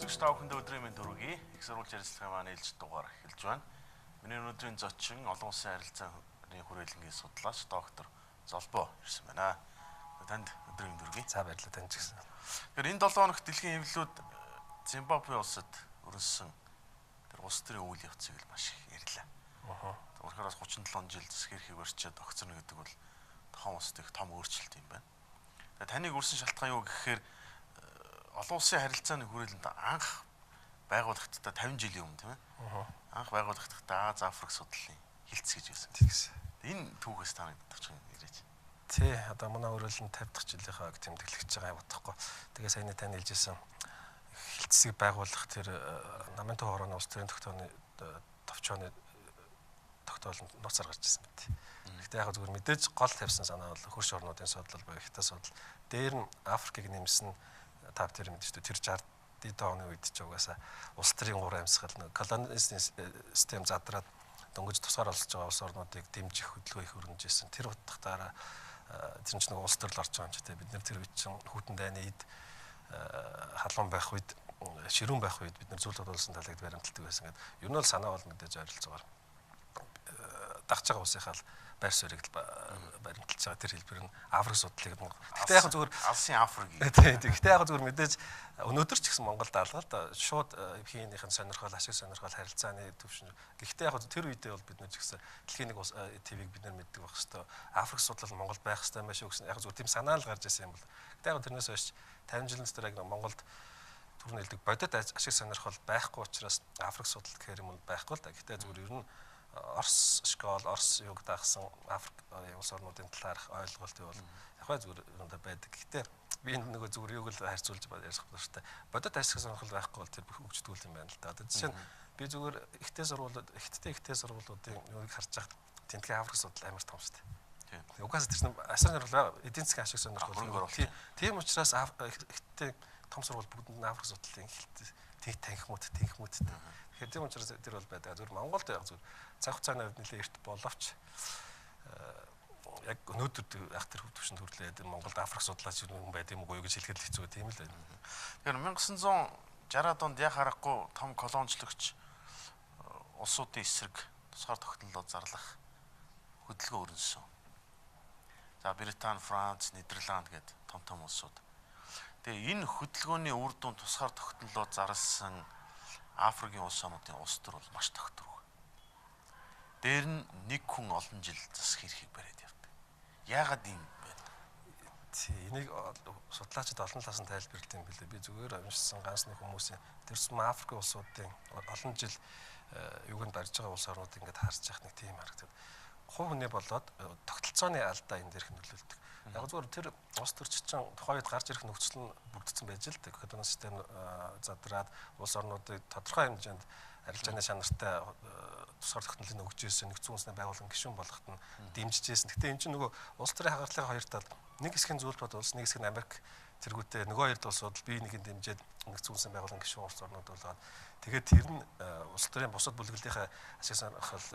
Үзэгч та бүхэнд өдрийн мэнд хүргэе. Их сурвалж ярилцлагын маань ээлжит дугаар эхэлж байна. Миний өнөөдрийн зочин олон улсын харилцааны хүрээлэнгийн судлаач доктор Золбоо ирсэн байна. Танд өдрийн мэнд хүргэе. За баярлалаа танд ч гэсэн. Тэгэхээр энэ 7 хоногт дэлхийн хэвлэлүүд Зимбабве улсад өрнөсөн тэр улс төрийн үйл явцыг л маш их ярьлаа. Үнэхээр бас 37 жил засгийн эрхийг барьчаад огцорно гэдэг бол тохон улсад их том өөрчлөлт юм байна. Тэгээ таныг өрсөн шалтгаан юу гэхээр олон улсын харилцааны хүрээлэнд анх байгуулагдтаа 50 жилийн өмнө тийм ээ. Анх байгуулагдтаа Аз Африк судлалын хилцс гэж байсан. Тэгсэн. Энэ түүхээс та товчхон яриач. Тий, одоо манай хүрээлэн 50 дахь жилийнхаа тэмдэглэж байгаа юм утгагүй. Тэгээ саяны тань хэлжсэн хилцсийг байгуулах тэр намын төв хорооны улс төрийн тогтооны товчооны тогтоолд нууцаар гарч ирсэн мэт. Гэхдээ яг зүгээр мэдээж гол тавьсан санаа бол хөрш орнуудын судлал буюу хятад судлал. Дээр нь Африкийг нэмсэн та тэр мэдэж шүү дээ. Тэр 60 оны үед ч угаасаа улс төрийн гурван амьсгал нэг колонизм систем задраад дөнгөж тусгаар олсож байгаа улс орнуудыг дэмжих хөдөлгөөн их өрнөж исэн. Тэр утгаараа тэр чинь нэг улс төрөл орж байгаа юм чи тэ. Бид нэр тэр үед чинь хүйтэн дайны эд халуун байх үед ширүүн байх үед бид нар зүйл бодуулсан талыг баримталдаг байсан гэдэг. Ер нь бол санаа бол мэдээж ойролцоогоор дагж байгаа улсынхаа байр суурийг баримталж байгаа тэр хэлбэр нь Африк судлалыг. Гэхдээ яг зүгээр алсын Африк. Тийм. Гэхдээ яг зүгээр мэдээж өнөөдөр ч гэсэн Монголд алга л да шууд хийнийх нь сонирхол, ашиг сонирхол, харилцааны төвшин. Гэхдээ яг тэр үедээ бол бид нар ч гэсэн дэлхийн нэг ТV-г бид нар мэддэг байх хэвээр. Африк судлал Монголд байх хэвээр юм байна шүү гэсэн яг зүгээр тийм санаа л гарч ирсэн юм бол. Гэхдээ яг тэрнээс хойш 50 жилийн дотор яг Монголд түрүү хэлдэг бодит ашиг сонирхол байхгүй учраас Африк судлал гэхэр юм байхгүй л да. Гэхдээ зүгээр ер нь Орос школ, Орос юг дагсан Африк улс орнуудын талаарх ойлголт бол яг зүгээр юундаа байдаг. Гэхдээ би энд нөгөө зүгээр юуг л харьцуулж ярих хэрэгтэй. Бодит ашиг сонирхол байхгүй бол тэр бүх хөгждгүүл юм байна л да. Одоо жишээ нь би зүгээр ихтэй сургуулиуд, ихтэй ихтэй сургуулиудын юуг харж байхад тентгийн Африк судлал амар том шүү дээ. Угаасаа тэр чинь ашиг сонирхол, эдийн засгийн ашиг сонирхол. Тийм учраас ихтэй том сургууль бүгдэнд нь Африк судлалын хэлт танхимууд, тэнхмүүдтэй. Тэгэхээр тийм учраас тэр бол байдаг. Зүгээр Монголд яг зүгээр цаг хугацааны хувьд нэлээд эрт боловч яг өнөөдөр яг тэр төвшөнд хүрлээд Монголд Африк судлаач хүн байд юм уу гэж хэлэхэд л хэцүү тийм л байна. Тэгэхээр 1960-ад онд яг харахгүй том колончлогч улсуудын эсрэг тусгаар тогтнолоо зарлах хөдөлгөөн өрнөсөн. За Британи, Франц, Нидерланд гэдэг том том улсууд. Тэгээ энэ хөдөлгөөний үр дүн тусгаар тогтнолоо зарласан Африкийн улс орнуудын улс төр бол маш тогтворгүй. Дээр нь нэг хүн олон жил засах эрхийг бариад явдаг. Яагаад ийм бэ? Тий, энийг судлаачид олон талаас нь тайлбарлалт юм билээ. Би зүгээр уншсан ганц нэг хүмүүсийн тэр сум Африкийн улсуудын олон жил юуг нь барьж байгаа улс орнуудыг ингээд харж явах нэг тийм харагдаад. Хувь хүний болоод тогтолцооны алдаа энэ дээрх нөлөөлдөг. Яг зүгээр тэр улс төрч чинь тухайн үед гарч ирэх нөхцөл нь бүрдсэн байж л дээ. Колони систем задраад улс орнуудыг тодорхой хэмжээнд арилжааны чанартай тусгаар тогтнолыг өгч ирсэн, нэгдсэн үндэсний байгууллагын гишүүн болгоход нь дэмжиж ирсэн. Гэхдээ энэ чинь нөгөө улс төрийн хагартлын хоёр тал нэг хэсэг нь зүйл бод улс, нэг хэсэг нь Америк тэргүүтээ нөгөө хоёр улсууд бие нэг нь дэмжиж нэгдсэн үндэсний байгууллагын гишүүн улс орнууд болоод тэгээд тэр нь улс төрийн бусад бүлэглэлийнхээ ашиг сонирхол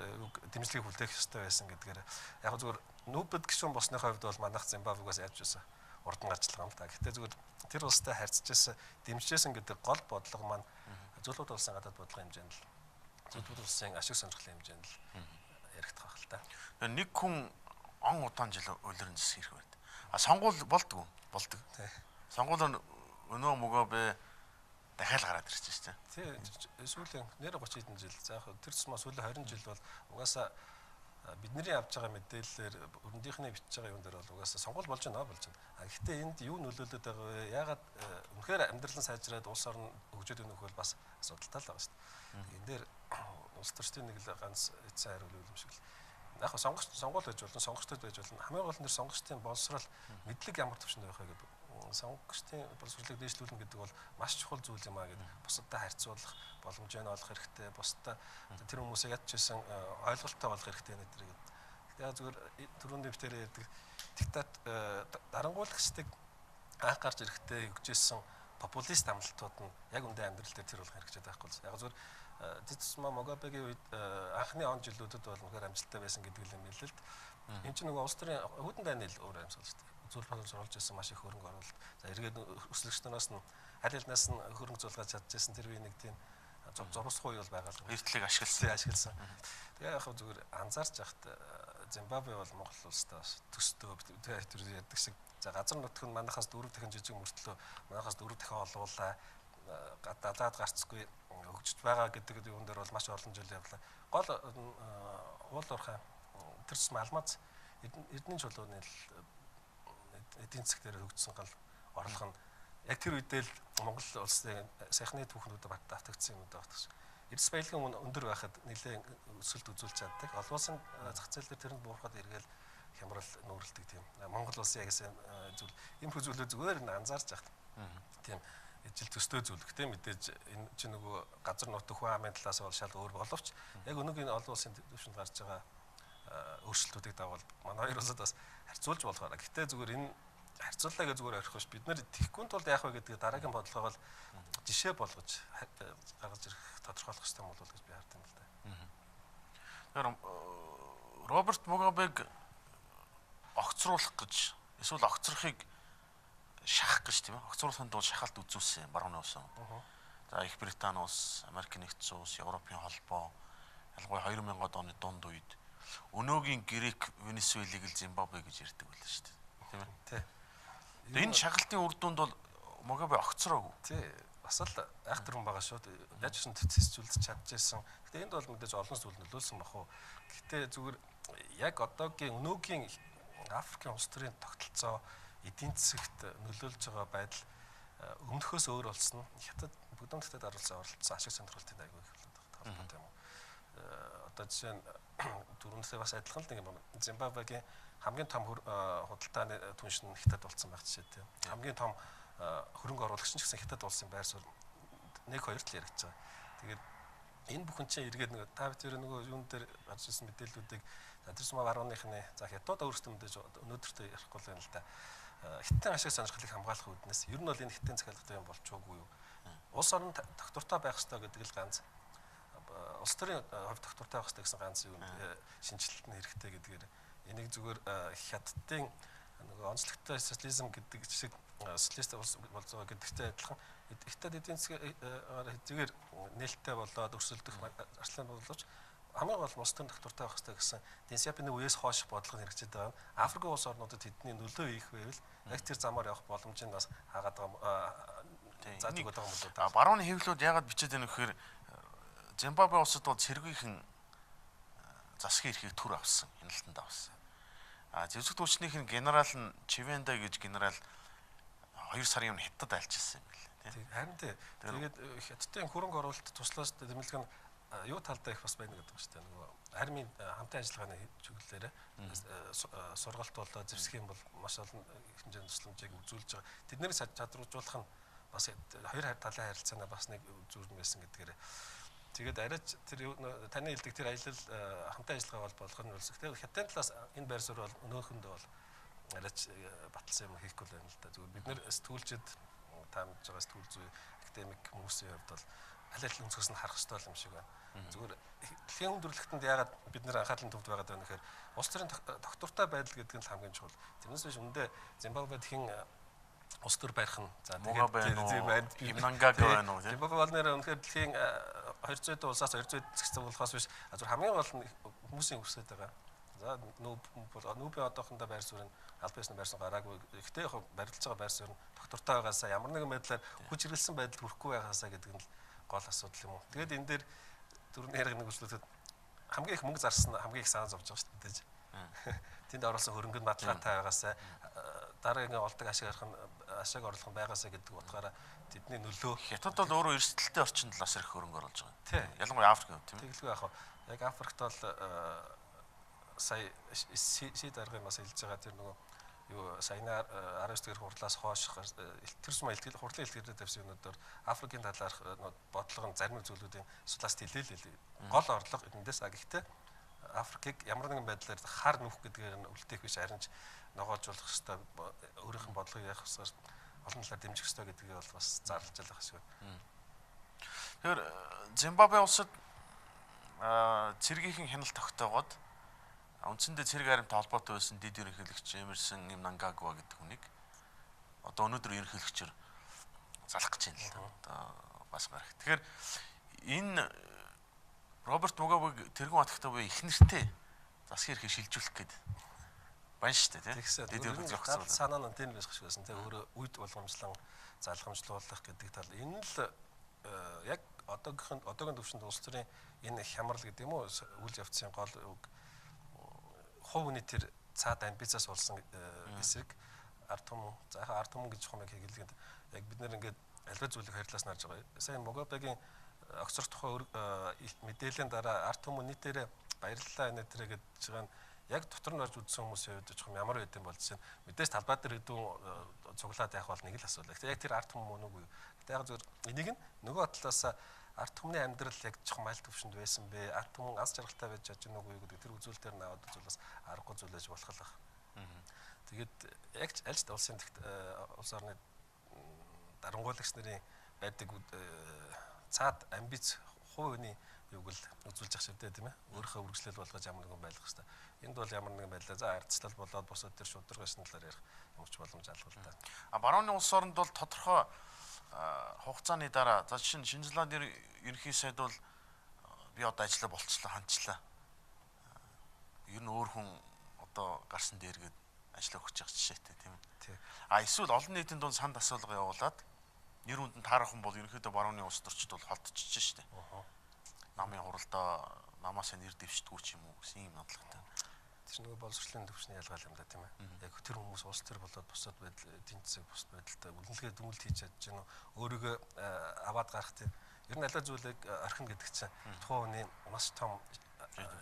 дэмжлэгийг хүлээх ёстой байсан гэдгээр яг зүгээр нүүбэд гишүүн болсныхоо хувьд бол манайх Зимбабвегаас яаж байсан урд нь гарч байгаа юм л та. Гэхдээ зүгээр тэр улстай харьцажсэн, дэмжижсэн гэдэг гол бодлого маань зөвлөлт улсын гадаад бодлогын хэмжээнд л зөвлөлт улсын ашиг сонирхлын хэмжээнд л яригдах байх л та. Нэг хүн он удаан жил улиран засах хэрэг байд. А сонгуул болдгоо болдог. Сонгуулиар өнөө Мугабе дахиад гараад ирсэн шүү дээ. Тий, сүүлийн нэр 30 хэдэн жил. За яг тэр тусмаа сүүлийн 20 жил бол угаасаа бидний авч байгаа мэдээллээр өрөндийнхний бичиж байгаа юм дээр бол угаасаа сонгуул болж байна болж байна. А гэхдээ энд юу нөлөөлөд байгаа вэ? Яагаад үнэхээр амьдрал нь сайжраад улс орн хөгжөөд өгөх бол бас асуудалтай л байгаа шүү дээ. Энэ дээр улс төрчдийн нэг л ганц эцсийн хариулт юм шиг л. Яг сонгуул байж болно, сонгогчдод байж болно. Хамгийн гол нь тэр сонгогчдын боловсрол мэдлэг ямар түвшинд байх вэ гэдэг. Сонгогчдын боловсролыг дээшлүүлнэ гэдэг бол маш чухал зүйл юм а гэдэг. Бусадтай харьцуулах боломжийг нь олох хэрэгтэй. Бусадтай тэр хүмүүсийг ядч байсан ойлголттой болох хэрэгтэй нэ тэр гэдэг. Яг зүгээр түрүүн дэвтэрээ ярьдаг диктат дарангуулагчдыг анх гарч ирэхдээ хөгжижсэн популист амлалтууд нь яг үндэ амьдрал дээр тэр болох хэрэгтэй байхгүй л. Яг зүгээр тэд тусмаа Мугабегийн үед анхны он жилүүдэд бол үнэхээр амжилттай байсан гэдэг юм хэлээ л. Энд чинь нөгөө улс төрийн хүйтэн дайны л өөр амьсгал шүү дээ. зүйл боломж оруулж ирсэн маш их хөрөнгө оруулалт. За эргээд өрсөлдөгч нараас нь аль алнаас нь хөрөнгө зулгаж чадчихсан тэр үе нэг тийм зурвасгүй бол байгаа л. Эртлийг ашигласан. Тэгээ яг зүгээр анзаарч яхад Зимбабве бол Монгол улстай бас төстөө тэр ярьдаг шиг. За газар нутг нь манайхаас 4 дахин жижиг мөртлөө манайхаас 4 дахин олуулаа далаад гарцгүй хөгжиж байгаа гэдэг юун дээр бол маш олон жил явлаа. Гол уул уурхай тэр чим алмаз Эрдэнэ чулууны эдийн засаг дээр хөгжсөн гол орлого нь яг тэр үедээ л Монгол улсын сайхны түүхнүүдэд батлагдсан юм даа гэсэн. Эрдэс баялагын өндөр байхад нэлээд өсөлт үзүүлж чаддаг. Олон улсын зах зээл дээр тэрэнд буурахад эргээл хямрал нүүрэлдэг тийм. Монгол улсын яг сайн зүйл ийм зүйлүүд зүгээр нь анзаарч яхад. Тийм ижил төстэй зүйл. Гэтэ мэдээж энэ чинь нөгөө газар нутаг хүн амын талаас бол шал өөр боловч яг өнөөгийн олон улсын түвшинд гарч байгаа өөрчлөлтүүдийг дагуул манай хоёр улсад бас харьцуулж болохоор. Гэтэ зүгээр энэ харьцууллаа гэж зүгээр орхих биш. Бид нэр тэгэхгүй тулд яах вэ гэдгийг дараагийн бодлогоо бол жишээ болгож гаргаж ирэх тодорхойлох хэрэгтэй юм болов уу гэж би хард юм л да. Тэгэхээр Роберт Мугабег огцруулах гэж эсвэл огцрохыг шахах гэж тийм ээ. Огцруулахын тулд шахалт үзүүлсэн барууны улсын. За Их Британи улс, Америк нэгдсэн улс, Европын холбоо ялангуяа 2000-ад оны дунд үед өнөөгийн Грек Венесуэлийг л Зимбабве гэж ярьдаг байлаа шүү дээ. Тийм ээ. Тий. Энэ шахалтын үр дүнд бол Мугабе огцроогүй. Тий. Бас л айхтар хүн байгаа шүү. Яаж ч цэцүүлж чадчихсан. Гэтэ энд бол мэдээж олон зүйл нөлөөлсөн бах уу. Гэтэ зүгээр яг одоогийн өнөөгийн Африкийн улс төрийн тогтолцоо эдийн засагт нөлөөлж байгаа байдал өмнөхөөс өөр болсон. Хятад бүгдэн хятад оруулсан оролцсон ашиг сонирхолтын айгүй их болоод байгаа холбоотой юм уу. Одоо жишээ нь дөрөвнөөсөө бас адилхан л нэг юм. Зимбабвегийн хамгийн том худалдааны түнш нь хятад болсон байх жишээ тийм. Хамгийн том хөрөнгө оруулагч нь ч гэсэн хятад улсын байр суурь 1 2 тал яригдж байгаа. Тэгээд энэ бүхэн чинь эргээд нөгөө та бид нөгөө юун дээр гарч ирсэн мэдээллүүдийг за тэр сумаа барууныхны за хятад өөрсдөө мэдээж өнөөдөртөө ярихгүй л байна л да. Хятадын ашиг сонирхлыг хамгаалах үүднээс ер нь бол энэ хятадын захиалгатай юм болчихоогүй юу? Улс орон тогтвортой байх ёстой гэдэг л ганц улс төрийн хувь тогтвортой байх ёстой гэсэн ганц юм шинжилэлт нь хэрэгтэй гэдгээр энийг зүгээр хятадын нөгөө онцлогтой социализм гэдэг шиг социалист улс болж байгаа гэдэгтэй адилхан хятад эдийн засгаар хэзээгээр нээлттэй болоод өрсөлдөх арслан боловч хамгийн гол нь улс төрийн тогтвортой байх ёстой гэсэн Дэн Сяопины үеэс хойш бодлого нь хэрэгжиж байгаа. Африкийн улс орнуудад тэдний нөлөө хийх байвал яг тэр замаар явах боломжийг бас хаагаад байгаа зааж өгöd байгаа юм болоо да. Барууны хэвлүүд яагаад бичээд байна гэхээр Зимбабве улсад бол цэргийнхэн засгийн эрхийг төр авсан, хяналтанд авсан. А зэвсэг түвшнийх нь генерал нь Чивенда гэж генерал 2 сарын өмнө хятад айлчилсан юм билээ тийм. Харин тий. Тэгээд хятадын хөрөнгө оруулалт туслаас дэмжлэг нь юу талдаа их бас байна гэдэг шүү дээ. Нөгөө армийн хамтын ажиллагааны чиглэлээр сургалт болоо зэвсэг юм бол маш олон хэмжээний тусламжийг үзүүлж байгаа. Тэднийг чадваржуулах нь бас хоёр талын харилцаанаа бас нэг зүйл байсан гэдгээр. Тэгээд арайч тэр таны хэлдэг тэр аялал хамтын ажиллагаа бол болох нь болсон. Тэгэхээр хятадын талаас энэ байр суурь бол өнөөхөндөө бол арайч баталсан юм хийхгүй л байна л да. Зүгээр бид нэр сэтгүүлчид таамж байгаа сэтгүүл зүй академик хүмүүсийн хувьд бол аль аль өнцгөөс нь харах ёстой юм шиг байна. Зүгээр дэлхийн өндөрлөгтөнд яагаад бид нэр анхаарлын төвд байгаад байна гэхээр улс төрийн тогтвортой байдал гэдэг нь л хамгийн чухал. Тэрнээс биш үндэ Зимбабвед хэн улс төр барих нь за тэгээд Имнангага байна уу тийм. Зимбабве бол нэр үнэхээр дэлхийн 200 улсаас 200 зэгцэн болохоос биш зүгээр хамгийн гол нь хүмүүсийн хүсэж байгаа. За нүүб бол нүүбийн одоохондоо байр суурь нь аль биесны байр суурь гараагүй. Гэхдээ яг барилж байгаа байр суурь нь тогтвортой байгаасаа ямар нэгэн байдлаар хүч хэрэглэсэн байдалд хүрэхгүй байгаасаа гэдэг нь л гол асуудал юм уу. Тэгээд энэ дээр дөрөвний яриг нэг үслүүдэд хамгийн их мөнгө зарсан хамгийн их санаа зовж байгаа шүү дээ мэдээж. Тэнд оруулсан хөрөнгө нь баталгаатай байгаасаа дараагийн олдог ашиг арах нь ашиг орлого нь байгаасаа гэдэг утгаараа тэдний нөлөө хятад бол өөрөө эрсдэлтэй орчинд л бас их хөрөнгө оруулж байгаа. Тийм. Ялангуяа Африк тийм. Тэгэлгүй яах вэ? Яг Африкт бол сая си даргын бас хэлж байгаа тэр нөгөө юу саяны 19 дэх хурлаас хойш тэр сум илтгэл хурлын илтгэлээр тавьсан юмнуудаар Африкийн талаарх бодлого нь зарим зүйлүүдийн судлаас тэлээлээ. Гол орлого эндээс а гэхдээ Африкийг ямар нэгэн байдлаар хар нүх гэдгээр нь үлдээх биш харин ч ногоожуулах ёстой өөрийнх нь бодлогыг яах ёсоор олон талаар дэмжих ёстой гэдгийг бол бас зарлж байгаа шиг байна. Тэгэхээр Зимбабве улсад цэргийнхэн хяналт тогтоогоод Үндсэндээ цэрэг армитай холбоотой байсан дэд ерөнхийлөгч Эмерсон Мнангагва гэдэг хүнийг одоо өнөөдөр ерөнхийлөгчөөр залах гэж байна л да. Одоо бас гарах. Тэгэхээр энэ Роберт Мугабег тэргүүн атгахтаа буюу их нэртэй засгийн эрхийг шилжүүлэх гээд байна шүү дээ, тийм. Дэд ерөнхийлөгч санаа нь тийм байх шиг байсан. Тэгээ өөрөө үед болгоомжлон залгамжлуулах гэдэг тал. Энэ л яг одоогийн төвшөнд улс төрийн энэ хямрал гэдэг юм уу, үйл явцын гол үг хувь хүний тэр цаад амбициас болсон эсрэг ард түмэн, за яг ард түмэн гэж хумыг хэрэглэхэд яг бид нэр ингээд альва зүйлийг харьлаас нарж байгаа. Сайн Мугабегийн огцрох тухай мэдээллийн дараа ард түмэн нийтээрээ баярлалаа энэ тэрэ гэж байгаа нь яг дотор нь орж үзсэн хүмүүсийн хувьд ч юм ямар байд юм бол жишээ нь мэдээж талбай дээр хэдэн цуглаад явах бол нэг л асуудал. Гэхдээ яг тэр ард түмэн мөн үгүй. Гэтэ яг зөв энийг нь нөгөө талаас ард түмний амьдрал яг чухал төвшөнд байсан бэ? Ард түмэн аз жаргалтай байж чадж гэнэ үгүй гэдэг тэр үзүүлэлтээр нь аваад үзвэл бас аргагүй зүйлэж болох л баг. Тэгээд яг аль ч улсын улс орны дарангуулагч нарын байдаг цаад амбиц хувь хүний юуг л үзүүлж ах шивдээ, тийм ээ. Өөрийнхөө үргэлжлэл болгож ямар нэгэн байлгах хэрэгтэй. Энд бол ямар нэгэн байдлаа за ардчлал болоод бусад тэр шударга ёсны талаар ярих ямар ч боломж алга л та. А барууны улс оронд бол тодорхой хугацааны дараа за жишээ нь Шинэ Зеландын ерөнхий сайд бол би одоо ажиллаа болцлоо, ханчлаа. Ер нь өөр хүн одоо гарсан дээргээд ажиллаа өгч явах жишээтэй, тийм ээ. А эсвэл олон нийтийн дунд санд асуулга явуулаад нэр хүнд нь таарах хүн бол ерөнхийдөө барууны улс төрчд бол холдчихж штэ. Намын хуралдаа намаасаа нэр дэвшдэггүй ч юм уу гэсэн юм бодлоготой. Тэр нөгөө боловсролын төвшний ялгаал юм да, тийм ээ. Яг тэр хүмүүс улс төр болоод бусад байдал эдийн засаг бусад байдалтай үнэлгээ дүнэлт хийж чадж гэнэ өөрийгөө аваад гарах тийм. Ер нь аль зүйлийг орхино гэдэг чинь тухайн хүний маш том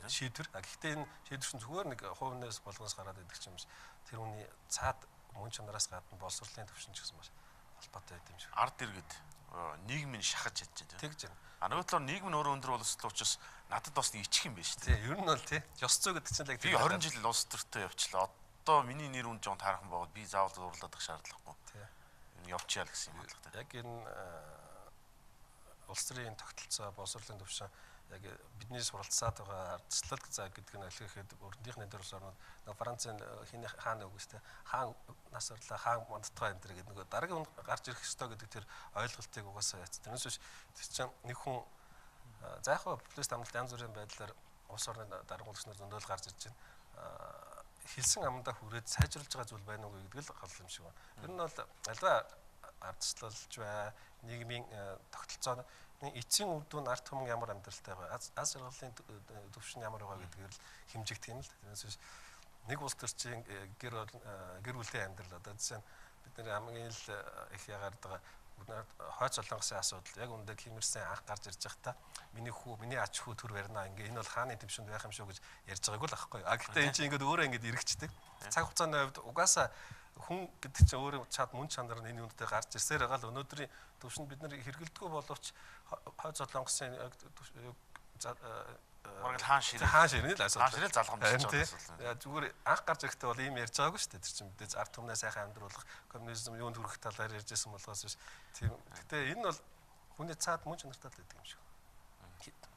шийдвэр. Гэхдээ энэ шийдвэр чинь зүгээр нэг хувь хүнээс болгоноос гараад идэг юм биш. Тэр хүний цаад мөн чанараас гадна боловсролын төвшин ч гэсэн маш холбоотой байд юм шиг. Ард иргэд нийгмийн шахаж чадж байна. Тэгж байна. А нөгөө талаар нийгэм нь өөрөө өндөр боловсрол учраас надад бас нэг ичих юм байна шүү дээ. Тийм, ер нь бол тий. Ёс зүй гэдэг чинь л яг би 20 жил улс төртөө явчлаа. Одоо миний нэр үн жоон таархан байгаад би заавал зурлаад ах шаардлагагүй. Тий. Энэ явчихъя л гэсэн юм бодлого. Яг энэ улс төрийн тогтолцоо, боловсролын төвшин яг бидний суралцаад байгаа ардчлал за гэдэг нь алхихэд өрөндийнхний дээр улс орнууд нөгөө Францын хиний хаан үг шүү дээ. Хаан нас орлоо, хаан мандтгаа энэ төр гэдэг нөгөө дараагийн хүн гарч ирэх ёстой гэдэг тэр ойлголтыг угаасаа яц. Тэрнээс биш тэр чинь нэг хүн за яг популист амлалт янз бүрийн байдлаар улс орны даргуулагч нар зөндөл гарч ирж байна. Хэлсэн амандаа хүрээд сайжруулж байгаа зүйл байна уу гэдэг л гол юм шиг байна. Ер нь бол альва ардчлалж бай, нийгмийн тогтолцоо эцсийн үр дүн ард түмэн ямар амьдралтай байгаа, аз жаргалын төвшин ямар байгаа гэдгээр л хэмжигдэх юм л. Тэрнээс биш нэг улс төрчийн гэр бүлийн амьдрал одоо жишээ нь бид нар хамгийн л их ягаар байгаа хойц солонгосын асуудал яг үндэ Кимэрсэн анх гарч ирж байхдаа миний хүү, миний ач хүү төр барина ингээ энэ бол хааны төвшөнд байх юм шүү гэж ярьж байгааг л аахгүй. А гэхдээ энэ чинь ингээд өөрөө ингээд эргэждэг. Цаг хугацааны хувьд угаасаа хүн гэдэг чинь өөрөө чад мөн чанар нь энэ юунтай гарч ирсээр байгаа л өнөөдрийн төвшөнд бид нар хэрэгэлдэггүй боловч хойц солонгосын бараг л хаан ширээ. Хаан ширээ л асуудал. Хаан ширээ залгамжлаж байгаа асуудал. Зүгээр анх гарч ирэхдээ бол ийм ярьж байгаагүй шүү дээ. Тэр чинь мэдээж ард түмнээ сайхан амьдруулах, коммунизм юунд хүрэх талаар ярьж байсан болгоос биш. Тийм. Гэтэ энэ бол хүний цаад мөн чанартай л байдаг юм шиг.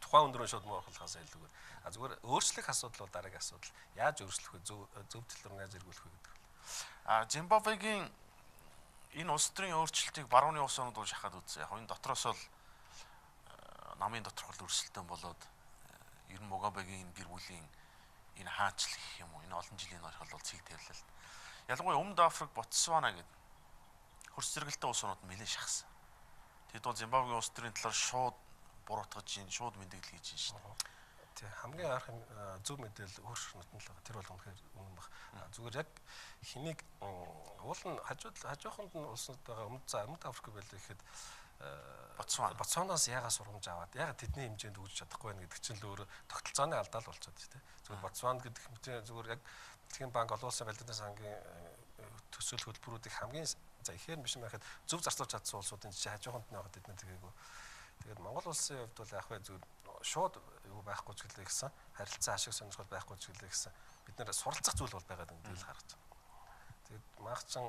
Тухайн өндрөө шууд муу болохоос илүүгээр. А зүгээр өөрчлөх асуудал бол дараагийн асуудал. Яаж өөрчлөх вэ? Зөв тал руу яаж эргүүлэх вэ гэдэг. А Зимбабвегийн энэ улс төрийн өөрчлөлтийг барууны улс орнууд бол шахаад үзсэн. Яг энэ дотроос бол намын доторх бол өрсөлдөөн болоод ер нь Мугабегийн гэр бүлийн энэ хаанчлал гэх юм уу энэ олон жилийн орхил бол цэг тавилаа л. Ялангуяа Өмнөд Африк, Ботсвана гэдэг хөрс зэрэгэлтэй улс орнууд нэлээд шахсан. Тэд бол Зимбабвегийн улс төрийн талаар шууд буруутгаж ийн, шууд мэдээлэл хийж ийн шүү дээ. Тий, хамгийн анх зөв мэдээлэл хөрш нутан л байгаа. Тэр бол үнэхээр үнэн баг. Зүгээр яг хэнийг уул нь хажууханд нь улснууд байгаа Өмнөд Африк байлаа гэхэд Ботсванаас яагаад сургамж аваад яагаад тэдний хэмжээнд өгч чадахгүй байна гэдэг чинь л өөр тогтолцооны алдаа л болчиход тий. Зүгээр Ботсван гэдэг хэмжээ зүгээр яг Дэлхийн банк олон улсын валютын сангийн төсөөл хөтөлбөрүүдийг хамгийн за ихээр биш юм байхад зөв зарцуулж чадсан улсуудын жишээ хажууханд нь байгаа тэд нар тэгээгүй. Тэгээд Монгол улсын хувьд бол яг вэ зүгээр шууд юу байхгүй ч гэлээ гэсэн харилцаа ашиг сонирхол байхгүй ч гэлээ гэсэн бид нэр суралцах зүйл бол байгаад байна гэж харж байна. Тэгээд маачин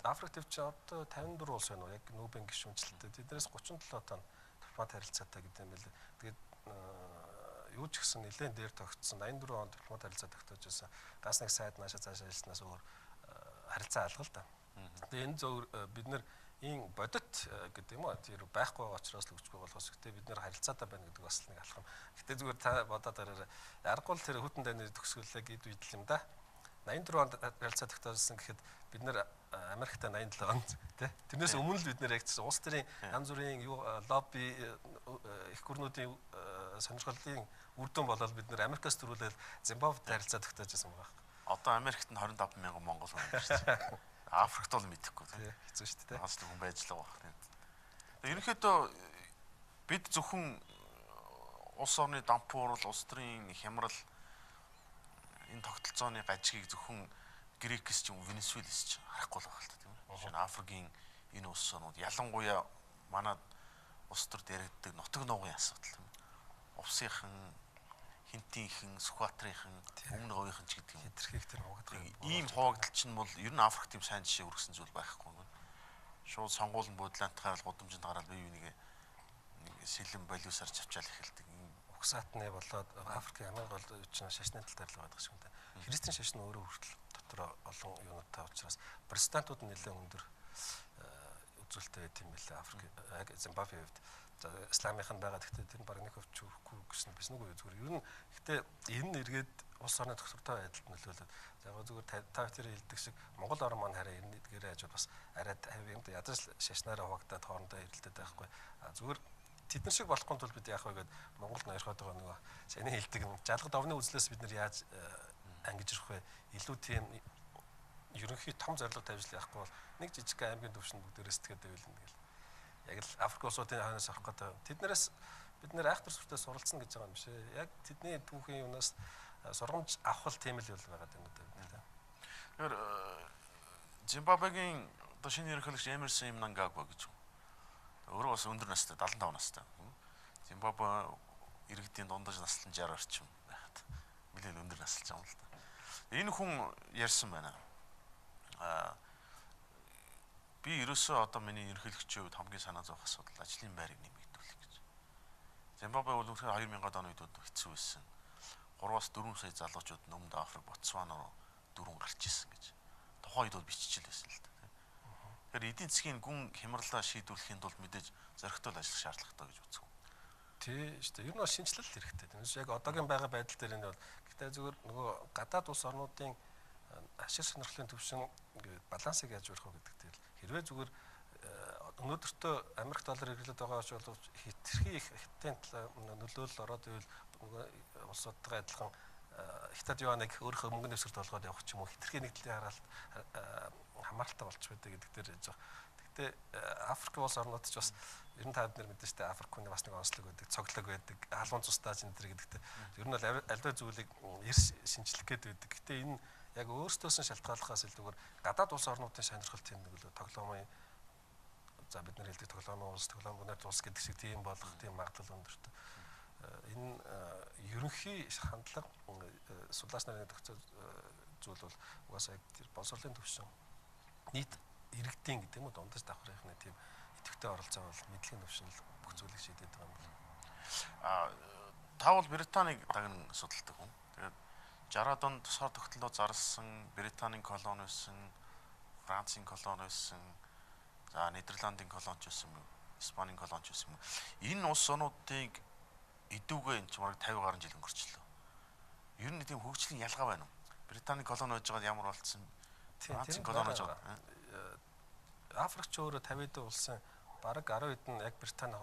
Африк төв чинь одоо 54 улс байна уу? Яг нүүбэн гишүүнчлэлтэй. Тэднээс 37 тонн дипломат харилцаатай гэдэг юм байлээ. Тэгээд юу ч гэсэн нэлээд дээр тогтсон 84 онд дипломат харилцаа тогтоож байсан. Ганц нэг сайд наашаа цаашаа ажилласнаас өөр харилцаа алга л да. Тэгээ энэ зөв бид нэр ийм бодит гэдэг юм уу тэр байхгүй байгаа учраас л хүчгүй болохоос гэтээ бид нэр харилцаатай байна гэдэг бас нэг алхам. Гэтэ зүгээр та бодоод хараарай. Аргагүй л тэр хүтэн дайны төгсгөлээ гэд үед л юм да. 84 онд харилцаа тогтоожсэн гэхэд бид нэр Америкт 87 онд тий. Тэрнээс өмнө л бид нэр яг улс төрийн янз бүрийн юу лобби их гүрнүүдийн сонирхолын үр дүн болол бид нэр Америкаас төрүүлэл Зимбабвед харилцаа тогтоож байсан байгаа. Одоо Америкт нь 25 мянган монгол хүн байна шүү дээ. Африкт бол мэдэхгүй тий. Хэцүү шүү дээ. Ганц л хүн байж л байгаа байх тий. Ерөнхийдөө бид зөвхөн улс орны дампуурал, улс төрийн хямрал энэ тогтолцооны гажгийг зөвхөн Грекс ч юм Венесуэлс ч харахгүй л байх л та тийм үү. Жишээ нь Африкийн энэ улс орнууд ялангуяа манай улс төрд яригддаг нутаг нуугын асуудал тийм үү. Увсынхан, Хинтийнхэн, Сүхбаатарынхан, Өмнө говийнхан ч гэдэг юм. Хэтэрхийг тэр хуваагдах. Ийм хуваагдал чинь бол ер нь Африк тийм сайн жишээ үргэсэн зүйл байхгүй юм. Шууд сонгуул нь бодлоонт гараад гудамжинд гараад бие биенийг нэг сэлэн болиусаар чавчаал эхэлдэг. Угсаатны болоод Африкийн хамгийн гол чинь шашны тал дээр л байдаг шиг юм да. Христийн шашин өөрөө хүртэл дотор олон юунуудтай учраас протестантууд нь нэлээд өндөр үзүүлэлттэй байт юм билээ Африк яг Зимбабвеийн хувьд. За исламынх нь байгаа. Гэхдээ тэр нь баг нэг хувьд чүрэхгүй гэсэн биш нүг зүгээр. Ер нь гэхдээ энэ нь эргээд улс орны тогтвортой байдалд нөлөөлөд за яг зүгээр та тэр хэлдэг шиг Монгол орн маань харин энэ эдгээрээ хажууд бас арай тавь юм да. Ядаж шашнаараа хуваагдаад хоорондоо эрэлдээд байхгүй. А зүгээр тэд нар шиг болохгүй тул бид яах вэ гэд Монголд ноёрхоод байгаа нөгөө саяны хэлдэг нь жалгад овны үзлээс бид нар яаж ангиж ирэх вэ? Илүү тийм ерөнхий том зорилго тавьж л яахгүй бол нэг жижиг аймгийн төвшөнд бүгдээрээ сэтгэхэд байвал ингээл яг л Африк улсуудын хойноос авах гэдэг. Тэднээс бид нэр айхтар сүртэй суралцсан гэж байгаа юм биш ээ. Яг тэдний түүхийн юунаас сургамж авах л тийм л юм байгаа юм да. Тэгэхээр Зимбабвегийн одоо шинэ ерөнхийлөгч Эмерсон Мнангагва гэж өөрөө бас өндөр настай 75 настай. Зимбабве иргэдийн дундаж наслан 60 орчим байхад нэлээд өндөр наслж байгаа юм л да. Энэ хүн ярьсан байна. Би ерөөсөө одоо миний ерөнхийлөгчийн хувьд хамгийн санаа зовох асуудал ажлын байрыг нэмэгдүүлэх гэж. Зимбабве бол үнэхээр 2000-ад оны үед хэцүү байсан. 3-аас 4 сая залуучууд Өмнөд Африк, Ботсвана руу дөрвөн гарч исэн гэж. Тухайн үед бол биччихэл байсан л да. Тэгэхээр эдийн засгийн гүн хямралаа шийдвэрлэхийн тулд мэдээж зоригтой ажиллах шаардлагатай гэж үзсэн. Тий, шүү дээ. Ер нь бол шинжилэл хэрэгтэй. Тэрнээс яг одоогийн байгаа байдал дээр энэ бол гэхдээ зүгээр нөгөө гадаад улс орнуудын ашиг сонирхлын түвшин балансыг яаж барих вэ гэдэг дээр хэрвээ зүгээр өнөөдөртөө Америк доллар хэрэглээд байгаа ч боловч хэтэрхий их хятадын нөлөөлөл ороод ивэл нөгөө улсуудтайгаа адилхан хятад юаныг өөрийнхөө мөнгөний дэвсгэрт болгоод явах ч юм уу хэтэрхий нэгдлийн хараалт хамааралтай болчих байдаг гэдэг дээр яж байгаа. Гэхдээ Африк улс орнууд ч бас ер нь та бид нар мэдэн штэ Африк хүний бас нэг онцлог байдаг, цоглог байдаг, халуун цустай энэ төр гэдэгтэй. Ер нь бол альва зүйлийг эрс шинжлэх гээд байдаг. Гэхдээ энэ яг өөрсдөөс нь шалтгааллахаас илүүгээр гадаад улс орнуудын сонирхол тийм нэг л тоглоомын за бид нар хэлдэг тоглоомын улс, тоглоом улс гэдэг шиг тийм болох тийм магадлал өндөртэй. Энэ ерөнхий хандлага судлаач нарын тогтцоо зүйл бол угаасаа яг тэр боловсролын төвшин нийт иргэдийн гэдэг юм уу дундаж давхрынхны тийм идэвхтэй оролцоо бол мэдлэгийн төвшин л бүх зүйлийг шийдээд байгаа юм байна. Та бол Британийг дагнан судалдаг хүн. Тэгээд 60-аад онд тусгаар тогтнолоо зарласан, Британийн колони байсан, Францын колони байсан, за Нидерландын колони ч байсан, Испанийн колони ч байсан. Энэ улс орнуудыг идэвгүй энэ ч бараг 50 гаруй жил өнгөрчлөө. Ер нь тийм хөгжлийн ялгаа байна уу? Британий колони байж байгаад ямар болцсон? Францын колони байж байгаа. Африк ч өөрөө 50 хэдэн улсын бараг 10 хэдэн яг Британи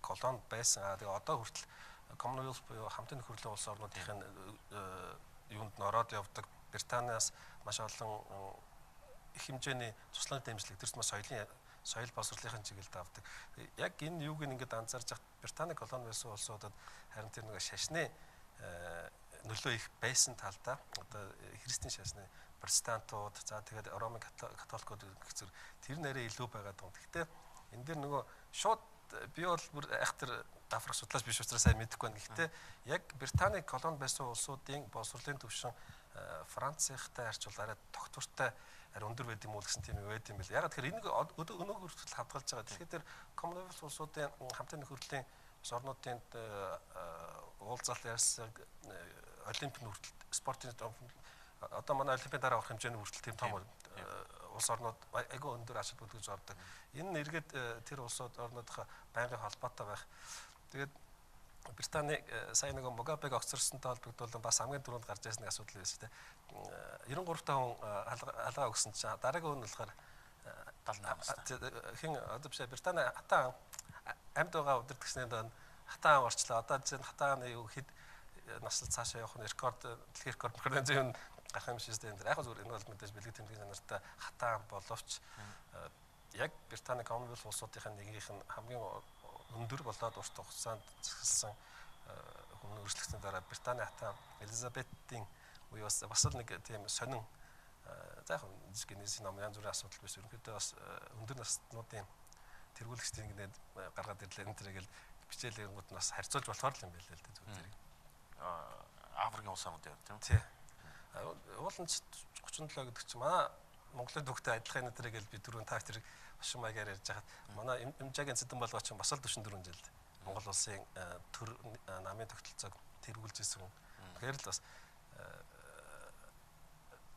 колони байсан. Тэгээ одоо хүртэл Commonwealth буюу хамтын нөхөрлөлийн улс орнуудын юунд нь ороод явдаг. Британиас маш олон их хэмжээний туслан дэмжлэг тэрс маш соёл боловсролын чиглэлд авдаг. Яг энэ юуг ингээд анзаарч хат Британи колони байсан улсуудад харин тэр нэг шашны нөлөө их байсан талдаа одоо христийн шашны протестантууд за тэгээд Ромын католикууд гэх зэрэг тэр нэрээ илүү байгаад байгаа. Гэхдээ энэ дэр нөгөө шууд би бол бүр айхтар Африк судлаач биш учраас сайн мэдэхгүй байна. Гэхдээ яг Британий колони байсан улсуудын боловсролын түвшин Францынхтай харьцуул арай тогтвортой арай өндөр байд юм уу гэсэн тийм юм байд юм бэл. Яг тэгэхээр энэ өнөөх хүртэл хадгалж байгаа. Тэгэхээр тэр Commonwealth улсуудын хамтын нөхөрлөлийн улс орнуудын уулзаал ярьсан олимп хүртэл спортын одоо манай олимпийн дараа орох хэмжээний хүртэл тийм том улс орнууд айгүй өндөр ач холбогдол гэж ордог. Энэ нь эргээд тэр улсууд орнуудынхаа байнгын холбоотой байх. Тэгээд Британий сая нэг Мугабег огцорсонтой холбогдуулан бас хамгийн түрүүнд гарч ирсэн нэг асуудал байсан тийм. 93 та хүн халгаа өгсөн чинь дараагийн хүн болохоор 78. Хин одоо биш Британи хатан амьд байгаа удирдагчны донд хатан орчлоо. Одоо чинь хатааны юу хэд наслал цаашаа явах нь рекорд дэлхийн рекорд мөрөн юм гарах юм шиг тийм. Яг зүгээр энэ бол мэдээж бэлэг тэмдгийн чанартай хатан боловч яг Британи Commonwealth улсуудын нэгийнх нь хамгийн өндөр болоод урт хугацаанд зэхэлсэн хүн өрсөлдсөний дараа Британи хатан Элизабетийн үе бас л нэг тийм сонин за яг гиннесийн ном янз бүрийн асуудал биш. Ерөнхийдөө бас өндөр наснуудын тэргүүлэгчдийн гинэд гаргаад ирлээ энэ тэргээл бичээлэнгүүд нь бас харьцуулж болохоор л юм байл л дээ зүгээр зэрэг. Африкийн улс орнууд яв тийм. Тий. Уул нь 37 гэдэг чинь манай Монголын төвхтэй адилхан энэ тэргээл би түрүүн та тэр хошин маягаар ярьж хахад манай Эмжагийн цэдэн болгоо чинь бас л 44 жил Монгол улсын төр намын тогтолцоог тэргүүлж исэн. Тэгэхээр л бас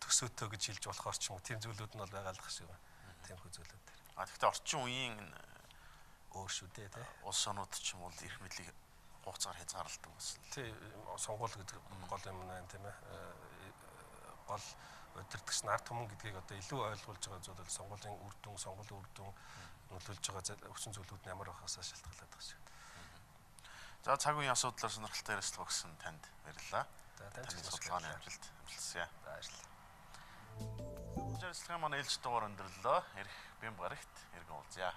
төсөөтөө гэж хэлж болохоор ч юм уу тийм зүйлүүд нь бол байгаа л шиг байна. Тиймэрхүү зүйлүүд дээр. А тэгэхдээ орчин үеийн өөр шүү дээ тий. Улс орнууд ч юм бол эрх мэдлийг хугацаар хязгаарладаг бас. Тий, сонгуул гэдэг гол юм байна тийм ээ. Гол удирдагч нар түмэн гэдгийг одоо илүү ойлгуулж байгаа зүйл бол сонгуулийн үр дүн, сонгуулийн үр дүн нөлөөлж байгаа хүчин зүйлүүд нь ямар байхаасаа шалтгаалаад байгаа шиг. За цаг үеийн асуудлаар сонирхолтой ярилцлага өгсөн танд баярлалаа. За танд судалгааны амжилт амжилтсая. За баярлалаа. Ярилцлагын манай ээлж дугаар өндөрлөө. Ирэх бямба гарагт эргэн уулзъя.